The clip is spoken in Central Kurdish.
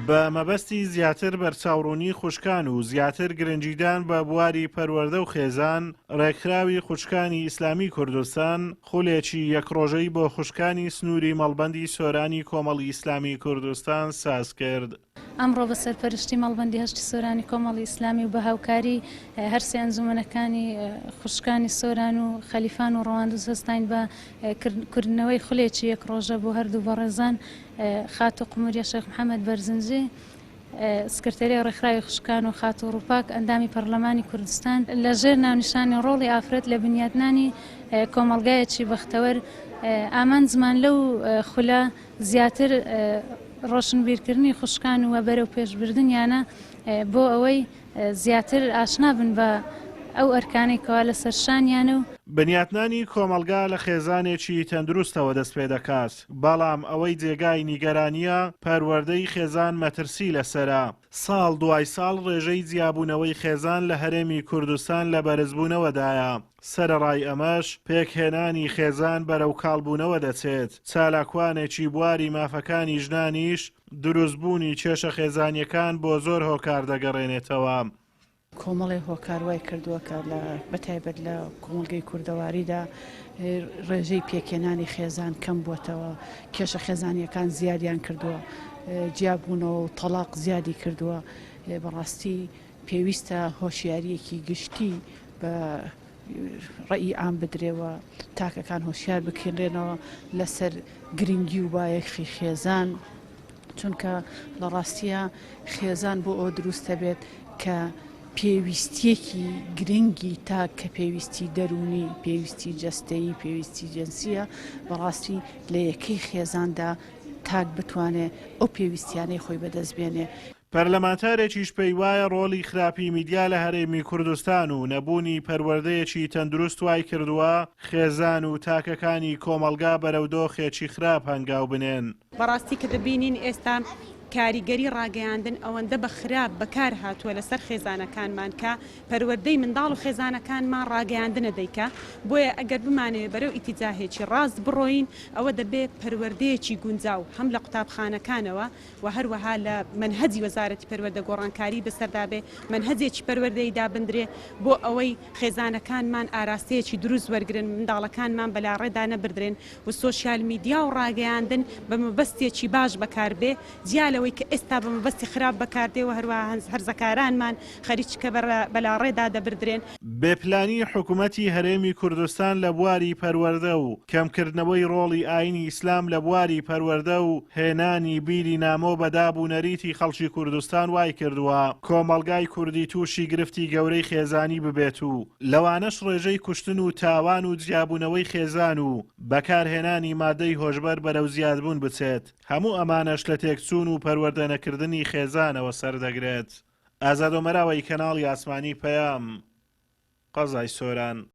بە مەبەستی زیاتر بەرچاوڕوونی خوشکان و زیاتر گرنگیدان بە بواری پەروەردە و خێزان، ڕێکخراوی خوشکانی ئیسلامی کوردستان خولێکی یەک ڕۆژەی بۆ خوشکانی سنووری مەڵبەندی سۆرانی کۆمەڵی ئیسلامی کوردستان سازکرد. ئەمڕۆ بە سەرپەرشتی مەڵبەندی هەشتی سۆرانی کۆمەڵی ئیسلامی و بە هاوکاری هەرسێ ئەنجومەنەکانی خوشکانی سۆران و خەلیفان و ڕەواندوز هەستاین بە کردنەوەی خولێکی یەک ڕۆژە بۆ هەردوو بەڕێزان خاتوو قموریە شێخ محەمەد بەرزنجی سکرتێری ڕێکخراوی خوشکان و خاتوو ڕووپاک ئەندامی پەرلەمانی کوردستان لە ژێر ناونیشانی ڕۆڵی ئافرەت لە بنیاتنانی کۆمەڵگایەکی بەختەوەر ئامانجمان لەو خولە زیاتر ڕۆشنبیرکردنی خوشکان و بەرەو پێشبردنیانە بۆ ئەوەی زیاتر ئاشنا بن بە ئەو ئەرکانەی کەوا لەسەر شانیانە و. بنیاتنانی کۆمەڵگا لە خێزانێکی تەندروستەوە دەست پێدەکات، بەڵام ئەوەی جێگای نیگەرانییە پەروەردەی خێزان مەترسی لەسەرە، ساڵ دوای ساڵ ڕێژەی جیابوونەوەی خێزان لە هەرێمی کوردستان لە بەرزبوونەوەدایە، سەرەڕای ئەمەش پێکهێنانی خێزان بەرەو کاڵبوونەوە دەچێت، چالاکوانێکی بواری مافەکانی ژنانیش دروستبوونی کێشە خێزانییەکان بۆ زۆر هۆکار دەگەڕێنێتەوە. کۆمەڵێ هۆکار وای کردووە کە لە بەتایبەت لە کۆمەڵگەی کوردەواریدا ڕێژەی پێکهێنانی خێزان کەم بووەتەوە، کێشە خێزانییەکان زیادیان کردووە، جیابوونەوە و تەڵاق زیادی کردووە، بەڕاستی پێویستە هۆشیارییەکی گشتی بە ڕەئی عام بدرێ و تاکەکان هۆشیار بکرێنەوە لەسەر گرنگی و بایەخی خێزان، چونکە لە ڕاستییا خێزان بۆ ئەوە دروست دەبێت کە پێویستییەکی گرنگی تاک کە پێویستی دەروونی، پێویستی جەستەیی، پێویستی جنسییە، بەڕاستی لە یەکەی خێزاندا تاک بتوانێ ئەو پێویستیانەی خۆی بەدەست بێنێ. پەرلەمانتارێکیش پێیوایە ڕۆڵی خراپی میدیا لە هەرێمی کوردستان و نەبوونی پەروەردەیەکی تەندروست وایکردووە خێزان و تاکەکانی کۆمەڵگا بەرەو دۆخێکی خراپ هەنگاو بنێن. بەڕاستی کە دەبینین ئێستا کاریگەری ڕاگەیاندن ئەوەندە بە خراپ بەکار هاتووە لەسەر خێزانەکانمان کە پەروەردەی منداڵ و خێزانەکانمان ڕاگەیاندنە دەیکا بۆیە ئەگەر بمانەوێ بەرەو ئیتیجاهێکی ڕاست بڕۆین ئەوە دەبێ پەروەردەیەکی گونجاو هەم لە قوتابخانەکانەوە و هەروەها لە مەنهەجی وەزارەتی پەروەردە گۆڕانکاری بەسەردا بێ، مەنهەجێکی پەروەردەیی دابندرێ بۆ ئەوەی خێزانەکانمان ئاراستەیەکی دروست وەرگرن، منداڵەکانمان بەلاڕێدا نەبردرێن و سۆشیال میدیا و ڕاگەیاندن بە مەبەستێکی باش بەکاربێ، جیا لەوەی کە ئێستا بە مەبەستی خراپ بەکاردێ و هەروەها هەرزەکارانمان خەریکە بەلاڕێدا دەبردرێن. بێ پلانی حکومەتی هەرێمی کوردستان لە بواری پەروەردە و کەمکردنەوەی ڕۆڵی ئاینی ئیسلام لە بواری پەروەردە و هێنانی بیری نامۆ بە داب و نەریتی خەڵکی کوردستان وایکردووە کۆمەڵگای کوردی تووشی گرفتی گەورەی خێزانی ببێت و لەوانەش ڕێژەی کوشتن و تاوان و جیابوونەوەی خێزان و بەکارهێنانی مادەی هۆشبەر بەرەو زیادبوون بچێت هەموو ئەمانەش لە تێکچوون و پەروەردەنەکردنی خێزانەوە سەردەگرێت. ئازاد ئۆمەراوەی کەناڵی ئاسمانی پەیام، قەزای سۆران.